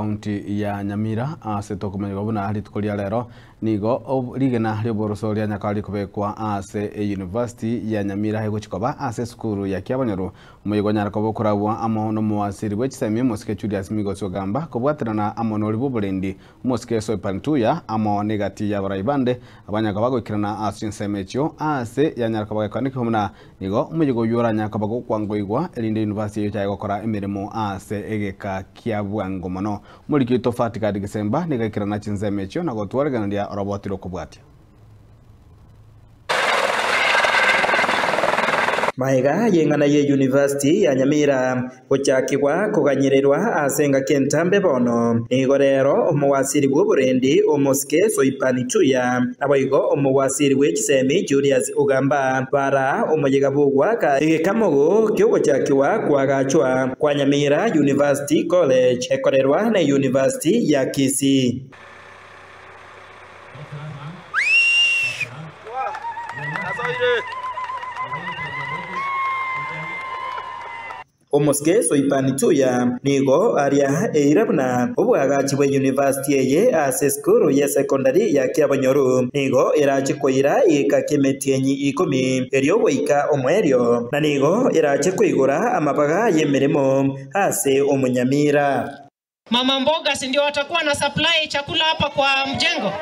County ya Nyamira ase tokomanyigwa buna rituko ria rero nigo rigena ri'oboroso ria Nyakao rikobekwa ase University ya Nyamira egochi koba ase esukuru ya Kiabonyoru. Omoyega onyare koba okorabwa amo nomowasiri bwe chisemi omosike Julius Migosi Ogamba kobwaterana amo nori bw'oborendi omosike Soipan Tuya amo negati y'abarai bande abanyaka bagoikerana ase chinsemo echio ase yanyara koba gekoanekigwa buna Nigo omoyega oyio oranyare koba gokwangoigwa, erinde university eyio echaye gokora emeremo ase egeka kia bwango mono. Omoriki oito Fatigad Gisemba nigo aikerana chinsemo echio na gotworegereria oroboti rw'okobwatia. Magega y'eng'ana ye University ya Nyamira Gochakigwa koganyererwa ase engaki entambe bono. Nigo rero omowasiri bw'oborendi omosike Soipan Tuya, naboigo omowasiri bwe chisemi Julius Ogamba bara omoyega bw'ogoaka egekamogo ki'ogochakigwa koagachwa kwa Nyamira University College ekorerwa ne University ya Kisii. Omosike Soipan Tuya nigo aria eira buna obwagachi bwe university eye ase esukuru ye secondary ya Kiabonyoru nigo erache koira egeka ki'emetienyi ikomi erio goika omoerio na nigo erache koigora amabaga y'emeremo ase omonyamira. Mama mboga si ndio watakuwa na supply chakula hapa kwa mjengo?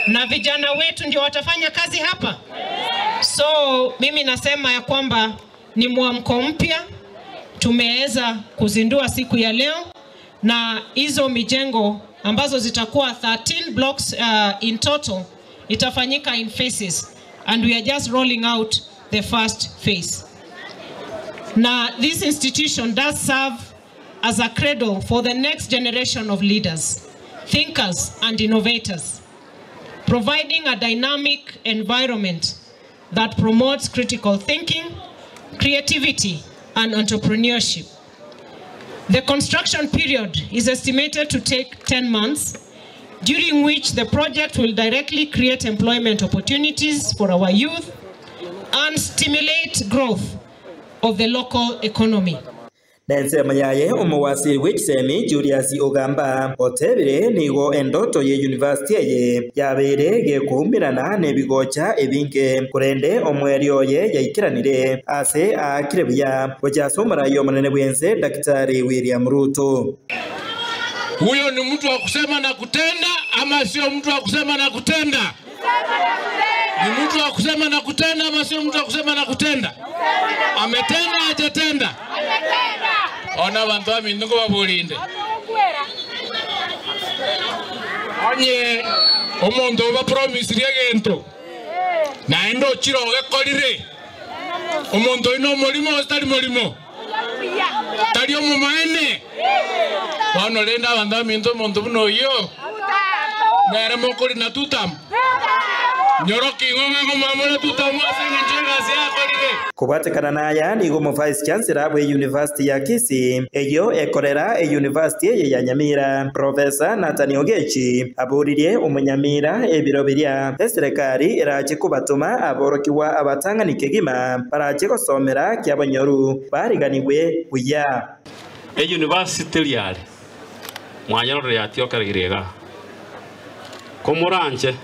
Na vijana wetu ndio watafanya kazi hapa? So mimi nasema ya kwamba ni mwamko mpya tumeweza kuzindua siku ya leo, na hizo mijengo ambazo zitakuwa 13 blocks in total itafanyika in phases and we are just rolling out the first phase. Na this institution does serve as a cradle for the next generation of leaders, thinkers and innovators, providing a dynamic environment that promotes critical thinking, creativity and entrepreneurship. The construction period is estimated to take 10 months, during which the project will directly create employment opportunities for our youth and stimulate growth of the local economy. Nensemo yaye omowasiri bw'echisemi Julius Ogamba otebire nigo endoto ye university eye yabeire gekoumerana nebigocha ebinge korende omweri oye yaikeranire ase aakire buya gocha ase omorai omonene bwense Daktari William Ruto. Huyo ni mtu wa kusema na kutenda ama sio mtu wa kusema na kutenda? Ni mtu wa kusema na kutenda ama sio mtu wa kusema na kutenda? Ametenda hajatenda? Ona bantu baminto nkobaborinde. Onye omonto obapromisirie egento naende ochire ogekorire, omonto oyio nomorimo gose tari morimo? Tari omomaene? Bono rende abanto baminto omonto buna oyio nere mokorina tutam. Nyorokia ing'o ng'a ngomwamore tutamu ase engencho y'egasi yakorire. Kobwatekana naya nigo omovice chancellor bwe University ya Kisii eyio ekorera eyunivasiti eye ya Nyamira, Professor Nathan Ogechi aboririe omonyamira ebiro biria eserekari erache kobatoma aborokigwa abatang'ani kegima barache gosomera kiabonyoru bariganigwe buya. Eyunivasiti riare mwanyarorire yatiokereire igaa. Komoranche,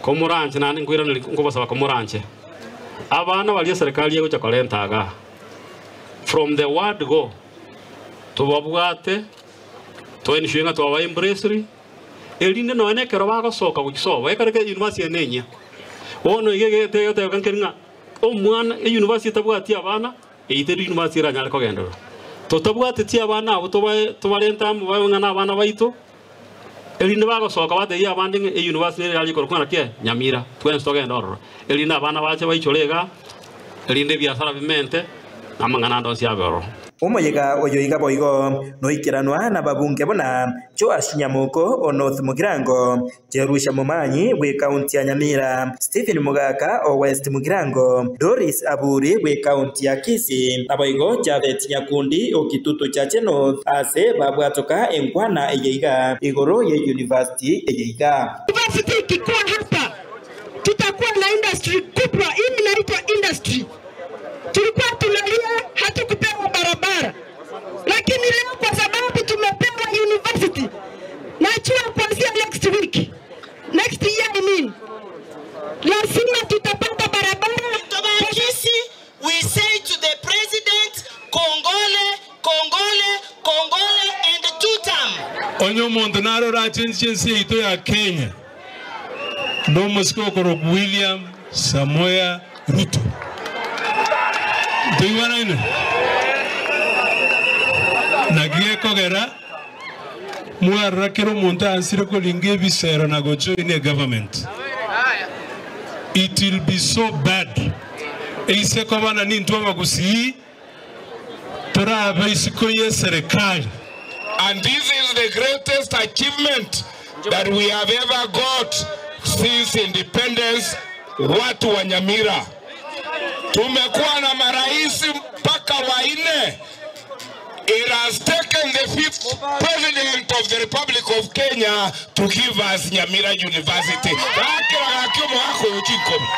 komoranche naende nkoiraneria nkobasaba komoranche. Abana baria eserekari egocha korenta igaa, from the word go, tobabwate, to ensure ng'a twaba embraced, erinde nonya na ekero bagosoka gochia sobo, ekero ke university eye nenyia. Bono iga egento egoteba nkeri ng'a omwana eyunivasiti etabwati abana, Eyio teri university eranyare kogenderera. Totabwateti abana abwo tobae tobarente amo babe ng'a nabana baito, erinde bagosoka batebie abande ng'a eyunivasiti nere yare korokwa ng'a naki Nyamira, twensi togende ororo. Erinde abana bache baichore igaa, erinde ebiasara bimente, na amang'ana ande onsi abe ororo. Omoyega oyo iga boigo noikeranwa nababunge buna Joash Nyamoko o North Mugirango, Jerusha Momanyi bw'Ekaunti ya Nyamira, Stephen Mogaka o West Mugirango, Doris Aburi bw'Ekaunti ya Kisii, naboigo Japhet Nyakundi o Kitutu Chache North ase babwatoka enkwana eye iga igoro ye University eye iga. University ikikuwa hapa tutakuwa na industry kubwa, hii inaitwa industry. Tulikuwa tunalia hatukupewa barabara, lakini leo kwa sababu Kongole and Tutam. Onye omonto nare orachenche ense yaito ya Kenya nomosike okorokwa William Samoei Ruto. Ntoigwanaine? Naki gekogera mwarora kera omonto aansire koringa ebisero na gojoin egovernment. It will be so bad eise koba na nintwe abagusii torabe isiko ye serikali. And this is the greatest achievement that we have ever got since independence. Watu wa Nyamira tumekuwa na marais mpaka wanne. It has taken the fifth president of the Republic of Kenya to give us Nyamira University. Gakira gakio mwako uchiko.